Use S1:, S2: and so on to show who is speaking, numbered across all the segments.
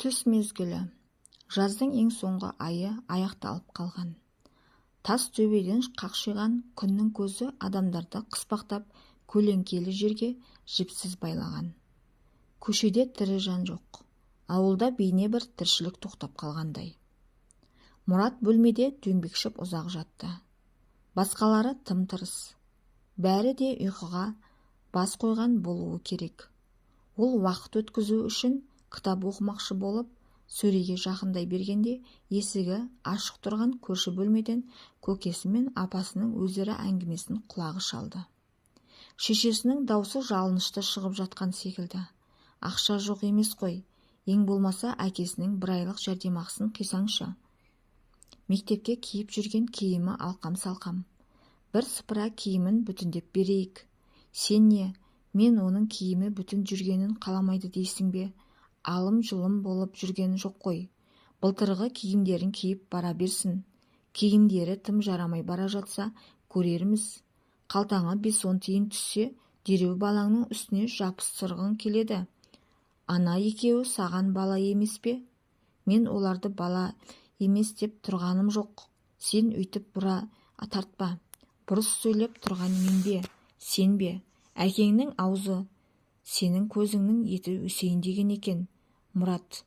S1: Түс мезгілі. Жаздың ең соңғы айы аяқталып қалған. Тас төбеден қақшиған күннің көзі адамдарды қыспақтап, көлеңкелі жерге жіпсіз байлаған. Көшеде тірі жан жоқ. Ауылда бейне бір тіршілік тоқтап қалғандай. Мұрат бөлмеде дөңбекшіп ұзақ жатты. Басқалары тым-тырыс. Бәрі де ұйқыға бас қойған болуы керек. Ол уақыт өткізу үшін кітап оқымақшы болып, сөреге жақындай бергенде есігі ашық тұрған көрші бөлмеден көкесі мен апасының өзара әңгімесін құлағы шалды. Шешесінің даусы жалынышты шығып жатқан секілді. Ақша жоқ емес қой, ең болмаса әкесінің бір айлық жәрдемақысын қисаңшы. Мектепке киіп жүрген киімі алқам-салқам. Бір сыпыра киімін бүтіндеп берейік. Сен не, мен оның киімі бүтін жүргенін қаламайды дейсің бе? Алым-жұлым болып жүрген жоқ қой. Былтырғы киімдерін киіп бара берсін. Киімдері тым жарамай бара жатса, көрерміз. Қалтаңа 5-10 тиын түссе, дереу балаңның үстіне жапыстырғың келеді. Ана екеуі саған бала емес пе? Мен оларды бала емес деп тұрғаным жоқ. Сен өйтіп бұра тартпа. Бұрыс сөйлеп тұрған мен бе, сен бе? Әкеңнің аузы сенің көзіңнің еті өсейін деген екен. Мұрат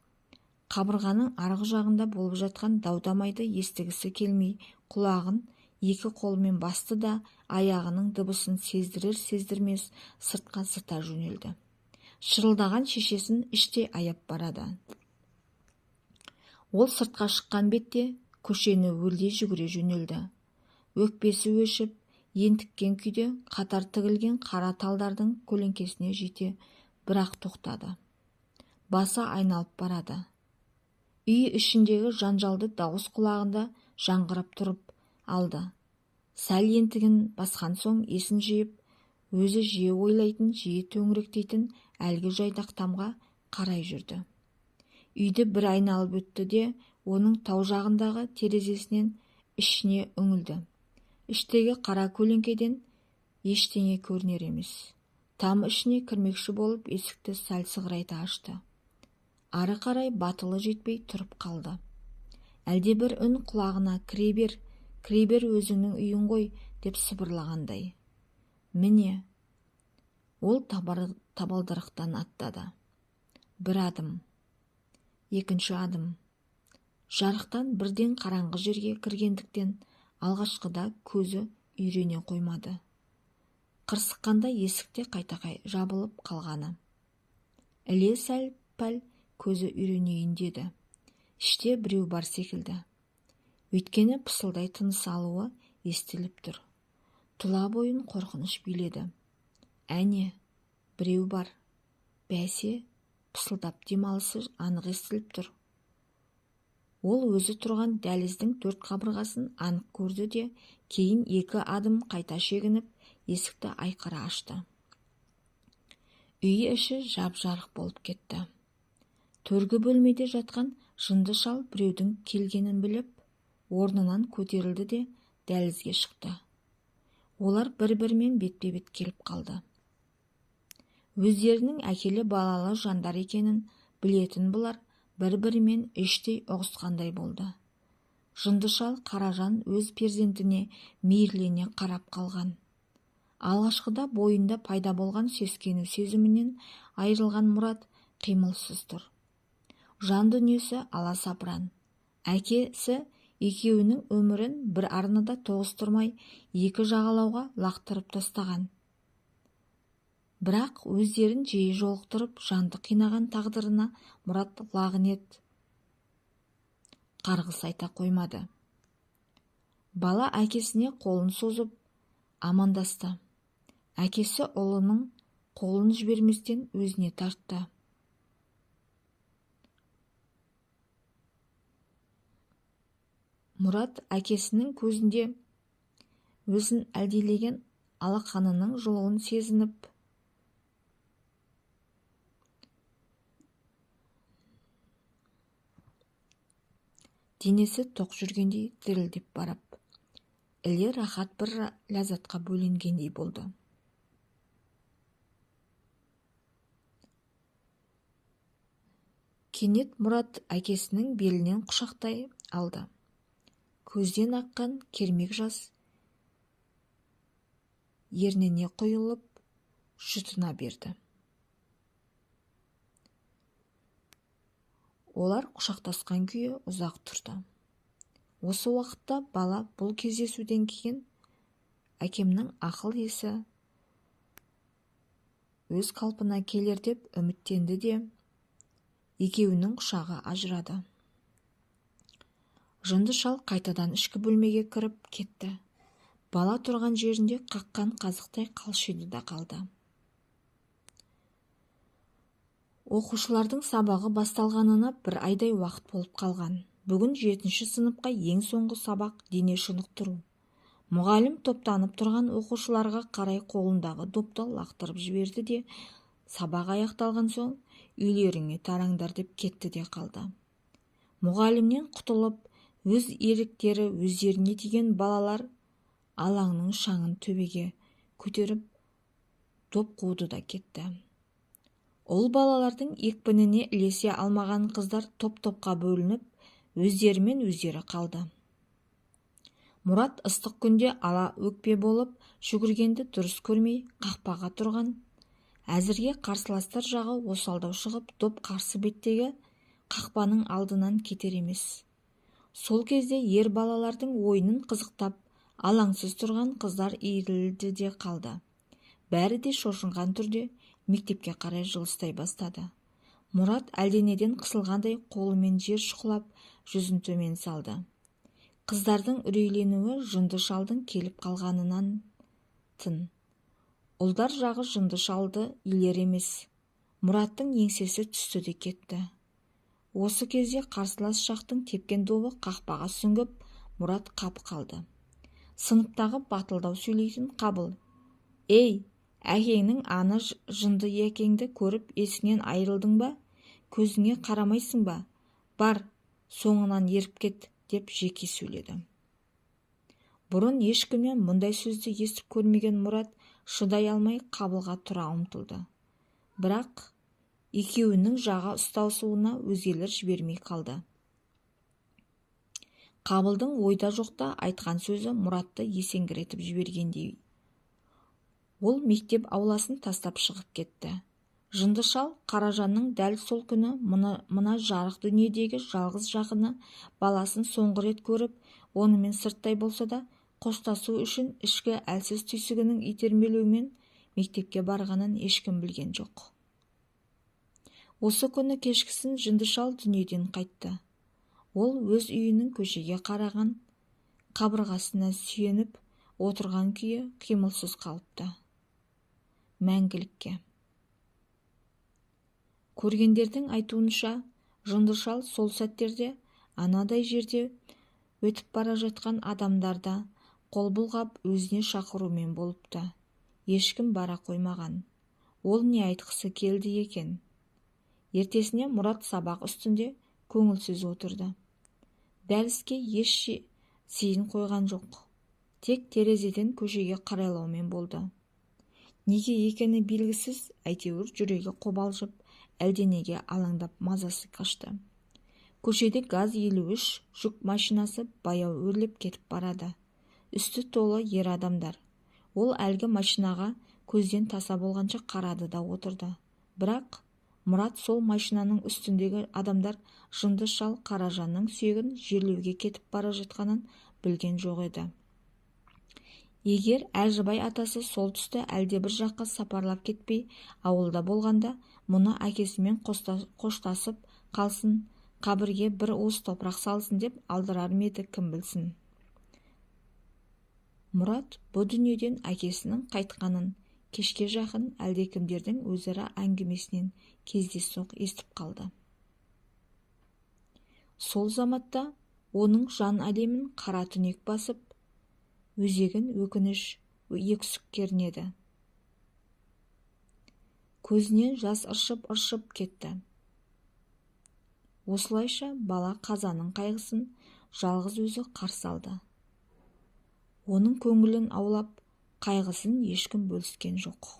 S1: қабырғаның арғы жағында болып жатқан дау-дамайды естігісі келмей, құлағын екі қолымен басты да, аяғының дыбысын сездірер-сездірмес сыртқа зыта жөнелді. Шырылдаған шешесін іштей аяп барады. Ол сыртқа шыққан бетте көшені өлдей жүгіре жөнелді. Өкпесі өшіп, ентіккен күйде қатар тігілген қара талдардың көлеңкесіне жете бірақ тоқтады. Басы айналып барады. Үй ішіндегі жанжалды дауыс құлағында жаңғырып тұрып алды. Сәл ентігін басқан соң есін жиып, өзі жиі ойлайтын, жиі төңіректейтін әлгі жайдақ тамға қарай жүрді. Үйді бір айналып өтті де, оның тау жағындағы терезесінен ішіне үңілді. Іштегі қара көлеңкеден ештеңе көрінер емес. Там ішіне кірмекші болып есікті сәл сығырайта ашты. Ары қарай батылы жетпей тұрып қалды. Әлде бір үн құлағына кіре бер, кіре бер өзіңнің үйің ғой деп сыбырлағандай. Міне, ол табалдырықтан аттады. Бір адым, екінші адым. Жарықтан бірден қараңғы жерге кіргендіктен алғашқыда көзі үйрене қоймады. Қырсыққанда есікте қайта жабылып қалғаны. Іле сәл-пәл көзі үйренейін деді. Іште біреу бар секілді. Өйткені пысылдай тыныс алуы естіліп тұр. Тұла бойын қорқыныш биледі. Әне, біреу бар. Бәсе, пысылдап демалысы анық естіліп тұр. Ол өзі тұрған дәліздің төрт қабырғасын анық көрді де, кейін екі адым қайта шегініп, есікті айқара ашты. Үй іші жап-жарық болып кетті. Төргі бөлмеде жатқан жынды шал біреудің келгенін біліп, орнынан көтерілді де дәлізге шықты. Олар бір-бірімен бетпе-бет келіп қалды. Өздерінің әкелі балалы жандар екенін білетін бұлар бір-бірімен іштей ұғысқандай болды. Жынды шал Қаражан өз перзентіне мейірлене қарап қалған. Алғашқыда бойында пайда болған сескену сезімінен айырылған Мұрат қимылсыз тұр. Жан дүниесі аласапыран. Әкесі екеуінің өмірін бір арнада тоғыстырмай, екі жағалауға лақтырып тастаған. Бірақ өздерін жиі жолықтырып, жанды қинаған тағдырына Мұрат лағынет қарғыс айта қоймады. Бала әкесіне қолын созып амандасты. Әкесі ұлының қолын жіберместен өзіне тартты. Мұрат әкесінің көзінде өзін әлдилеген алақанының жылуын сезініп, денесі тоқ жүргендей дірілдеп барып, іле рахат бір ләззатқа бөленгендей болды. Кенет Мұрат әкесінің белінен құшақтай алды. Көзден аққан кермек жас ерніне құйылып, жұтына берді. Олар құшақтасқан күйі ұзақ тұрды. Осы уақытта бала бұл кездесуден кейін әкемнің ақыл-есі өз қалпына келер деп үміттенді де, екеуінің құшағы ажырады. Жынды шал қайтадан ішкі бөлмеге кіріп кетті. Бала тұрған жерінде қаққан қазықтай қалшиды да қалды. Оқушылардың сабағы басталғанына бір айдай уақыт болып қалған. Бүгін 7-ші сыныпқа ең соңғы сабақ дене шынықтыру. Мұғалім топтанып тұрған оқушыларға қарай қолындағы допты лақтырып жіберді де, сабақ аяқталған соң үйлеріңе тараңдар деп кетті де қалды. Мұғалімнен құтылып, өз еріктері өздеріне тиген балалар алаңның шаңын төбеге көтеріп, доп қуды да кетті. Ұл балалардың екпініне ілесе алмаған қыздар топ-топқа бөлініп, өздерімен өздері қалды. Мұрат ыстық күнде ала өкпе болып, жүгіргенді дұрыс көрмей қақпаға тұрған. Әзірге қарсыластар жағы осалдау шығып, доп қарсы беттегі қақпаның алдынан кетер емес. Сол кезде ер балалардың ойынын қызықтап, алаңсыз тұрған қыздар иірілді де қалды. Бәрі де шошынған түрде мектепке қарай жылыстай бастады. Мұрат әлденеден қысылғандай қолымен жер шұқылап, жүзін төмен салды. Қыздардың үрейленуі жынды шалдың келіп қалғанынан тын. Ұлдар жағы жынды шалды илер емес. Мұраттың еңсесі түсті де кетті. Осы кезде қарсылас жақтың тепкен добы қақпаға сүңгіп, Мұрат қапы қалды. Сыныптағы батылдау сөйлейтін Қабыл: «Ей, әкеңнің аны жынды екеңді көріп есіңнен айырылдың ба? Көзіңе қарамайсың ба? Бар, соңынан еріп кет», деп жеке сөйледі. Бұрын ешкімнен мұндай сөзді естіп көрмеген Мұрат шыдай алмай Қабылға тұра ұмтылды. Бірақ екеуінің жаға ұстасуына өзгелер жібермей қалды. Қабылдың ойда жоқта айтқан сөзі Мұратты есеңгіретіп жібергендей. Ол мектеп ауласын тастап шығып кетті. Жынды шал Қаражанның дәл сол күні мына жарық дүниедегі жалғыз жақыны баласын соңғы рет көріп, онымен сырттай болса да қоштасу үшін ішкі әлсіз түйсігінің итермелеуімен мектепке барғанын ешкім білген жоқ. Осы күні кешкісін жынды шал дүниеден қайтты. Ол өз үйінің көшеге қараған қабырғасына сүйеніп отырған күйі қимылсыз қалыпты. Мәңгілікке. Көргендердің айтуынша, жынды шал сол сәттерде анадай жерде өтіп бара жатқан адамдарда қол бұлғап өзіне шақырумен болыпты. Ешкім бара қоймаған. Ол не айтқысы келді екен? Ертесіне Мұрат сабақ үстінде көңілсіз отырды. Дәріске еш зейін қойған жоқ. Тек терезеден көшеге қарайлаумен болды. Неге екені белгісіз, әйтеуір жүрегі қобалжып, әлденеге алаңдап мазасы қашты. Көшеде ГАЗ-53 жүк машинасы баяу өрлеп кетіп барады. Үсті толы ер адамдар. Ол әлгі машинаға көзден таса болғанша қарады да отырды. Бірақ Мұрат сол машинаның үстіндегі адамдар жынды шал Қаражанның сүйегін жерлеуге кетіп бара жатқанын білген жоқ еді. Егер Әжібай атасы сол түсті әлдебір жаққа сапарлап кетпей ауылда болғанда, мұны әкесімен қоштасып қалсын, қабірге бір уыс топырақ салсын деп алдырар ма еді, кім білсін. Мұрат бұ дүниеден әкесінің қайтқанын кешке жақын әлдекімдердің өзара әңгімесінен кездейсоқ естіп қалды. Сол заматта оның жан әлемін қара түнек басып, өзегін өкініш өксік кернеді. Көзінен жас ыршып-ыршып кетті. Осылайша бала қазаның қайғысын жалғыз өзі қарсы алды. Оның көңілін аулап, қайғысын ешкім бөліскен жоқ.